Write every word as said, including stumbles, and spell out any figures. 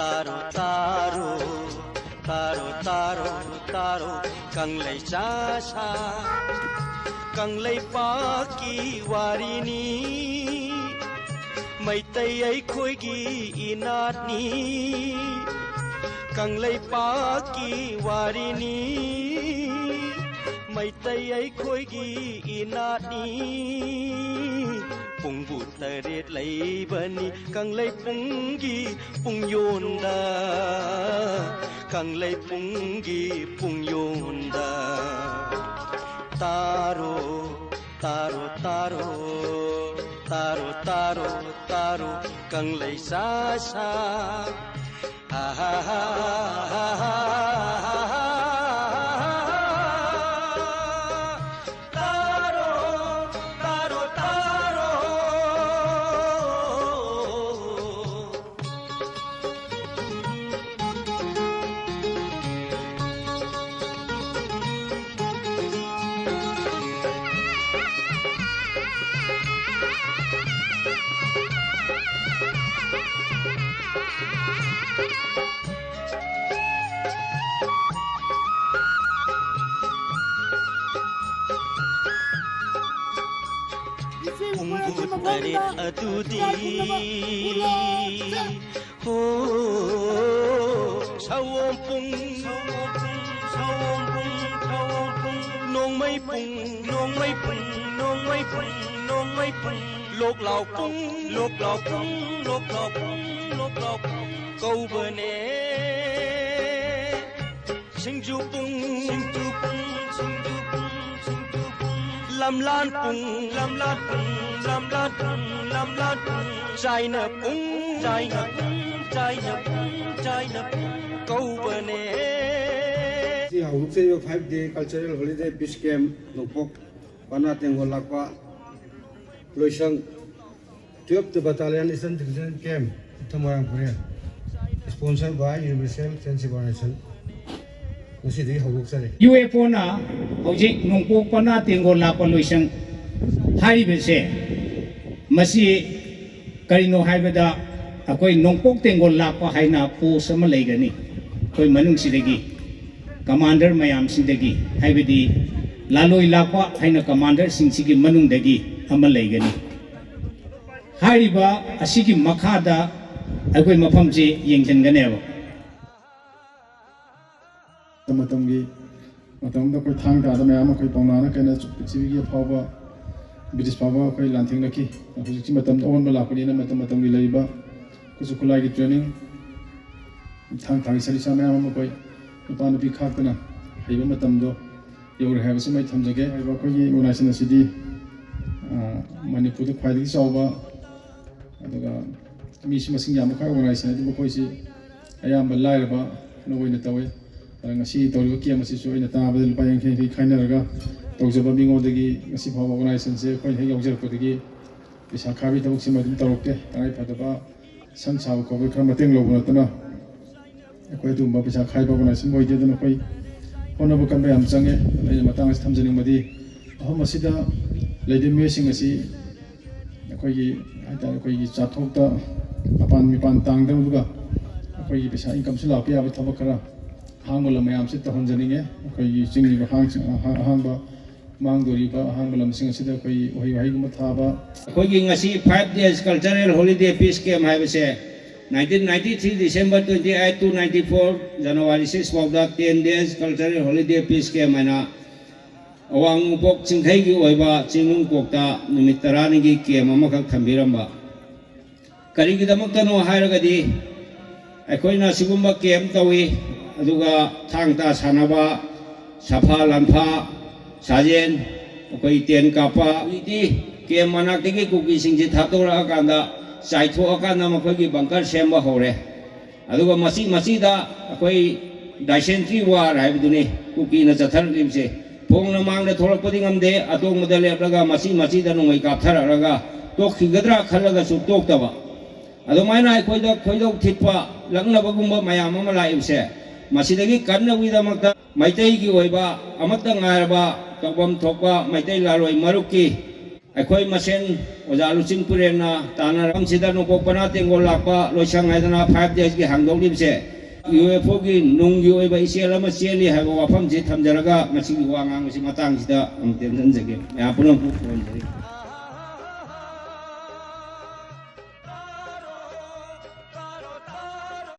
ꯇꯥꯔꯣ, ꯇꯥꯔꯣ, ꯇꯥꯔꯣ, ꯇꯥꯔꯣ, ꯇꯥꯔꯣ, ꯀꯪꯂꯩ ꯆꯥꯁꯥ, ꯀꯪꯂꯩꯄꯥꯛꯀꯤ ꯋꯥꯔꯤꯅꯤ, ꯃꯩꯇꯩ ꯑꯩꯈꯣꯏꯒꯤ ꯏꯅꯥꯠꯅꯤ, ꯀꯪꯂꯩꯄꯥꯛꯀꯤ ꯋꯥꯔꯤꯅꯤ, ꯃꯩꯇꯩ ꯑꯩꯈꯣꯏꯒꯤ ꯏꯅꯥꯠꯅꯤ, ꯄꯨꯡꯕꯨ ꯇꯔꯦꯠ ꯂꯩꯕꯅꯤ ꯀꯪꯂꯩꯄꯨꯡꯒꯤ ꯄꯨꯡꯌꯣꯟꯗ, ꯀꯪꯂꯩꯄꯨꯡꯒꯤ ꯄꯨꯡꯌꯣꯟꯗ꯫ ꯇꯥꯔꯣ, ꯇꯥꯔꯣ, ꯇꯥꯔꯣ, ꯇꯥꯔꯣ, ꯇꯥꯔꯣ, ꯇꯥꯔꯣ, ꯀꯪꯂꯩ ꯆꯥꯁꯥ꯫ ꯄꯨꯡꯕꯨ ꯇꯔꯦꯠ ꯑꯗꯨꯗꯤ ꯍꯣ, ꯁꯑꯣꯝ ꯄꯨꯡ, ꯁꯑꯣꯝ ꯄꯨꯡ, ꯁꯑꯣꯝ ꯄꯨꯡ, ꯁꯑꯣꯝ ꯄꯨꯡ, ꯅꯣꯡꯃꯩ ꯄꯨꯡ, ꯅꯣꯡꯃꯩ ꯄꯨꯡ, ꯅꯣꯡꯃꯩ ꯄꯨꯡ, ꯅꯣꯡꯃꯩ ꯄꯨꯡ, ꯂꯣꯛꯂꯥꯎ ꯄꯨꯡ, ꯂꯣꯛꯂꯥꯎ ꯄꯨꯡ, ꯂꯣꯛꯂꯥꯎ ꯄꯨꯡ, ꯂꯣꯛꯂꯥꯎ ꯄꯨꯡ ꯀꯧꯕꯅꯦ꯫ ꯁꯤꯡꯖꯨ ꯄꯨꯡ, ꯁꯤꯡꯖꯨ ꯄꯨꯡ, ꯁꯤꯡꯖꯨ ꯄꯨꯡ, ꯁꯤꯡꯖꯨ ꯄꯨꯡ, ꯂꯝꯂꯥꯟ ꯄꯨꯡ, ꯂꯝꯂꯥꯟ ꯄꯨꯡ, ꯂꯝꯂꯥꯟ ꯄꯨꯡ, ꯂꯝꯂꯥꯟ ꯄꯨꯡ, ꯆꯥꯏꯅ ꯄꯨꯡ, ꯆꯥꯏꯅ ꯄꯨꯡ, ꯆꯥꯏꯅ ꯄꯨꯡ, ꯆꯥꯏꯅ ꯄꯨꯡ ꯀꯧꯕꯅꯦ꯫ ꯉꯁꯤ ꯍꯧꯗꯣꯛꯆꯔꯤꯕ five day cultural holiday peace camp ꯅꯣꯡꯄꯣꯛ ꯄꯅꯥ ꯇꯦꯡꯒꯣꯜ ꯂꯥꯛꯄ ꯂꯣꯏꯁꯪ, twelfth Battalion Eastern Division Camp, ꯎꯊꯝ Moirang ꯄꯨꯔꯦꯜ, sponsor by Universal Friendship Organization, ꯉꯁꯤꯗꯒꯤ ꯍꯧꯗꯣꯛꯆꯔꯤ꯫ ꯌꯨ ꯑꯦꯐ ꯑꯣꯅ ꯍꯧꯖꯤꯛ ꯅꯣꯡꯄꯣꯛ ꯄꯅꯥ ꯇꯦꯡꯒꯣꯜ ꯂꯥꯛꯄ ꯂꯣꯏꯁꯪ ꯍꯥꯏꯔꯤꯕꯁꯦ, ꯃꯁꯤ ꯀꯔꯤꯅꯣ ꯍꯥꯏꯕꯗ, ꯑꯩꯈꯣꯏ ꯅꯣꯡꯄꯣꯛ ꯇꯦꯡꯒꯣꯜ ꯂꯥꯛꯄ ꯍꯥꯏꯅ ꯄꯣꯁ ꯑꯃ ꯂꯩꯒꯅꯤ꯫ ꯑꯩꯈꯣꯏ ꯃꯅꯨꯡꯁꯤꯗꯒꯤ, ꯀꯃꯥꯟꯗꯔ ꯃꯌꯥꯝꯁꯤꯡꯗꯒꯤ, ꯍꯥꯏꯕꯗꯤ ꯂꯥꯂꯣꯏ ꯂꯥꯛꯄ ꯍꯥꯏꯅ ꯀꯃꯥꯟꯗꯔꯁꯤꯡꯁꯤꯒꯤ ꯃꯅꯨꯡꯗꯒꯤ ꯑꯃ ꯂꯩꯒꯅꯤ꯫ ꯍꯥꯏꯔꯤꯕ ꯑꯁꯤꯒꯤ ꯃꯈꯥꯗ ꯑꯩꯈꯣꯏ ꯃꯐꯝꯁꯤ ꯌꯦꯡꯁꯤꯟꯒꯅꯦꯕ꯫ ꯃꯇꯝ ꯃꯇꯝꯒꯤ, ꯃꯇꯝ ꯑꯃꯗ ꯑꯩꯈꯣꯏ ꯊꯥꯡ ꯇꯥꯗ ꯃꯌꯥꯝ ꯑꯃ ꯑꯩꯈꯣꯏ ꯄꯥꯎꯅꯥꯅ ꯀꯩꯅ ꯄ꯭ꯔꯤꯊꯤꯕꯤꯒꯤ ꯑꯐꯥꯎꯕ ꯕ꯭ꯔꯤꯇꯤꯁ ꯐꯥꯎꯕ ꯑꯩꯈꯣꯏ ꯂꯥꯟꯊꯦꯡꯅꯈꯤ꯫ ꯍꯧꯖꯤꯛꯇꯤ ꯃꯇꯝ ꯑꯑꯣꯟꯕ ꯂꯥꯛꯄꯅꯤꯅ ꯃꯇꯝ ꯃꯇꯝꯒꯤ ꯂꯩꯔꯤꯕ ꯈꯨꯠꯁꯨ ꯈꯨꯠꯂꯥꯏꯒꯤ ꯇ꯭ꯔꯦꯅꯤꯡ, ꯊꯥꯡ ꯊꯥꯒꯤ ꯁꯔꯤꯁꯥ ꯃꯌꯥꯝ ꯑꯃ ꯑꯩꯈꯣꯏ ꯅꯨꯄꯥ ꯅꯨꯄꯤ ꯈꯥꯛꯇꯅ ꯍꯩꯕ ꯃꯇꯝꯗꯣ ꯌꯧꯔꯦ ꯍꯥꯏꯕꯁꯤꯃ ꯑꯩ ꯊꯝꯖꯒꯦ꯫ ꯍꯥꯏꯔꯤꯕ ꯑꯩꯈꯣꯏꯒꯤ ꯑꯣꯔꯒꯅꯥꯏꯖꯦꯁꯟ ꯑꯁꯤꯗꯤ, ꯑ, ꯃꯅꯤꯄꯨꯔꯗ ꯈ꯭ꯋꯥꯏꯗꯒꯤ ꯆꯥꯎꯕ, ꯑꯗꯨꯒ ꯃꯤꯁꯨ ꯃꯁꯤꯡ ꯌꯥꯝꯕ ꯈ꯭ꯋꯥꯏ ꯑꯣꯔꯒꯅꯥꯏꯖꯦꯁꯟ ꯑꯗꯨꯕꯨ ꯑꯩꯈꯣꯏꯁꯤ ꯑꯌꯥꯝꯕ ꯂꯥꯏꯔꯕꯅ ꯑꯣꯏꯅ ꯇꯧꯋꯤ꯫ ꯑꯗ ꯉꯁꯤ ꯇꯧꯔꯤꯕ ꯀꯦꯝ ꯑꯁꯤꯁꯨ ꯑꯩꯅ ꯇꯥꯕꯗ ꯂꯨꯄꯥ ꯌꯥꯡꯈꯩ ꯌꯥꯡꯈꯩ ꯈꯥꯏꯅꯔꯒ ꯇꯧꯖꯕ ꯃꯤꯉꯣꯟꯗꯒꯤ ꯉꯁꯤ ꯐꯥꯎꯕ ꯑꯣꯔꯒꯅꯥꯏꯖꯦꯁꯟꯁꯦ ꯑꯩꯈꯣꯏꯅ ꯍꯦꯛ ꯌꯥꯎꯖꯔꯛꯄꯗꯒꯤ ꯄꯩꯁꯥ ꯈꯥꯏꯕꯒꯤ ꯊꯕꯛꯁꯤꯃ ꯑꯗꯨꯝ ꯇꯧꯔꯛꯇꯦ꯫ ꯇꯉꯥꯏ ꯐꯗꯕ ꯁꯪ ꯁꯥꯕ ꯈꯣꯠꯄ ꯈꯔ ꯃꯇꯦꯡ ꯂꯧꯕ ꯅꯠꯇꯅ ꯑꯩꯈꯣꯏ ꯑꯗꯨꯒꯨꯝꯕ ꯄꯩꯁꯥ ꯈꯥꯏꯕ ꯑꯣꯔꯒꯅꯥꯏꯖꯦꯁꯟ ꯑꯣꯏꯗꯦ꯫ ꯑꯗꯨꯅ ꯑꯩꯈꯣꯏ ꯍꯣꯠꯅꯕ ꯀꯟꯕ ꯌꯥꯝ ꯆꯪꯉꯦ꯫ ꯑꯗꯨꯅ ꯑꯩꯅ ꯃꯇꯥꯡ ꯑꯁꯤꯗ ꯊꯝꯖꯅꯤꯡꯕꯗꯤ ꯃꯐꯝ ꯑꯁꯤꯗ ꯂꯩꯔꯤꯕ ꯃꯤꯑꯣꯏꯁꯤꯡ ꯑꯁꯤ ꯑꯩꯈꯣꯏꯒꯤ ꯍꯥꯏꯇꯥꯔꯦ ꯑꯩꯈꯣꯏꯒꯤ ꯆꯥꯊꯣꯛꯇ ꯃꯄꯥꯟ ꯃꯤꯄꯥꯟ ꯇꯥꯡꯗꯕꯗꯨꯒ ꯑꯩꯈꯣꯏꯒꯤ ꯄꯩꯁꯥ ꯏꯟꯀꯝꯁꯨ ꯂꯥꯛꯄ ꯌꯥꯕ ꯊꯕꯛ ꯈꯔ ꯑꯍꯥꯡꯕ ꯂꯝ ꯃꯌꯥꯝꯁꯤ ꯇꯧꯍꯟꯖꯅꯤꯡꯉꯦ꯫ ꯑꯩꯈꯣꯏꯒꯤ ꯆꯤꯡꯒꯤ ꯑꯍꯥꯡ-, ꯑꯍꯥꯡꯕ ꯃꯥꯡꯗꯣꯔꯤꯕ ꯑꯍꯥꯡꯕ ꯂꯝꯁꯤꯡ ꯑꯁꯤꯗ ꯑꯩꯈꯣꯏ ꯎꯍꯩ ꯋꯥꯍꯩꯒꯨꯝꯕ ꯊꯥꯕ꯫ ꯑꯩꯈꯣꯏꯒꯤ ꯉꯁꯤ five days cultural holiday peace camp ꯍꯥꯏꯕꯁꯦ nineteen ninety three December twenty eight to ninety four January six ꯐꯥꯎꯗ ten days cultural holiday peace camp ꯍꯥꯏꯅ ꯑꯋꯥꯡ ꯅꯣꯡꯄꯣꯛ ꯆꯤꯡꯈꯩꯒꯤ ꯑꯣꯏꯕ ꯆꯤꯡꯅꯨꯡꯀꯣꯛꯇ ꯅꯨꯃꯤꯠ ꯇꯔꯥꯅꯤꯒꯤ ꯀꯦꯝ ꯑꯃꯈꯛ ꯊꯝꯕꯤꯔꯝꯕ꯫ ꯀꯔꯤꯒꯤꯗꯃꯛꯇꯅꯣ ꯍꯥꯏꯔꯒꯗꯤ ꯑꯩꯈꯣꯏꯅ ꯁꯤꯒꯨꯝꯕ ꯀꯦꯝ ꯇꯧꯏ, ꯑꯗꯨꯒ ꯊꯥꯡ ꯇꯥ ꯁꯥꯟꯅꯕ, ꯁꯥꯐꯥ ꯂꯥꯟꯐꯥ, ꯁꯥꯖꯦꯜ, ꯑꯩꯈꯣꯏ ꯇꯦꯟ ꯀꯥꯞꯄ, ꯍꯧꯖꯤꯛꯇꯤ ꯀꯦꯝ ꯃꯅꯥꯛꯇꯒꯤ ꯀꯨꯀꯤꯁꯤꯡꯁꯤ ꯊꯥꯗꯣꯔꯛꯑꯀꯥꯟꯗ, ꯆꯥꯏꯊꯣꯛꯑꯀꯥꯟꯗ ꯃꯈꯣꯏꯒꯤ ꯕꯪꯀꯔ ꯁꯦꯝꯕ ꯍꯧꯔꯦ꯫ ꯑꯗꯨꯒ ꯃꯆꯤ ꯃꯆꯤꯗ ꯑꯩꯈꯣꯏ dysentery war ꯍꯥꯏꯕꯗꯨꯅꯤ ꯀꯨꯀꯤꯅ ꯆꯠꯊꯔꯛꯂꯤꯕꯁꯦ꯫ ꯐꯣꯡꯅ ꯃꯥꯡꯗ ꯊꯣꯛꯂꯛꯄꯗꯤ ꯉꯝꯗꯦ, ꯑꯇꯣꯡꯕꯗ ꯂꯦꯞꯂꯒ ꯃꯆꯤ ꯃꯆꯤꯗ ꯅꯣꯡꯃꯩ ꯀꯥꯞꯊꯔꯛꯂꯒ ꯇꯣꯛꯈꯤꯒꯗ꯭ꯔꯥ ꯈꯜꯂꯒꯁꯨ ꯇꯣꯛꯇꯕ꯫ ꯑꯗꯨꯃꯥꯏꯅ ꯑꯩꯈꯣꯏꯗ ꯈꯣꯏꯗꯧ ꯊꯤꯠꯄ ꯂꯛꯅꯕꯒꯨꯝꯕ ꯃꯌꯥꯝ ꯑꯃ ꯂꯥꯛꯏꯕꯁꯦ, ꯃꯁꯤꯗꯒꯤ ꯀꯟꯅꯕꯒꯤꯗꯃꯛꯇ ꯃꯩꯇꯩꯒꯤ ꯑꯣꯏꯕ ꯑꯃꯠꯇ ꯉꯥꯏꯔꯕ ꯇꯧꯐꯝ ꯊꯣꯛꯄ ꯃꯩꯇꯩ ꯂꯥꯂꯣꯏ ꯃꯔꯨꯞꯀꯤ ꯑꯩꯈꯣꯏ ꯃꯁꯦꯟ ꯑꯣꯖꯥ ꯂꯨꯆꯤꯡ ꯄꯨꯔꯦꯟꯅ ꯇꯥꯟꯅꯔꯝꯁꯤꯗ ꯅꯣꯡꯄꯣꯛ ꯄꯅꯥ ꯇꯦꯡꯒꯣꯜ ꯂꯥꯛꯄ ꯂꯣꯏꯁꯪ ꯍꯥꯏꯗꯅ ꯐꯥꯏꯚ ꯗꯦꯖꯀꯤ ꯍꯥꯡꯗꯣꯛꯂꯤꯕꯁꯦ, ꯌꯨ ꯑꯦꯐ ꯑꯣꯒꯤ ꯅꯨꯡꯒꯤ ꯑꯣꯏꯕ ꯏꯆꯦꯜ ꯑꯃ ꯆꯦꯜꯂꯤ ꯍꯥꯏꯕ ꯋꯥꯐꯝꯁꯤ ꯊꯝꯖꯔꯒ ꯉꯁꯤꯒꯤ ꯋꯥ ꯉꯥꯡꯕꯁꯤ ꯃꯇꯥꯡꯁꯤꯗ ꯑꯃꯨꯛ ꯇꯦꯟꯁꯤꯟꯖꯒꯦ꯫ ꯃꯌꯥꯝ ꯄꯨꯝꯅꯃꯛꯄꯨ ꯈꯨꯔꯨꯝꯖꯔꯤ꯫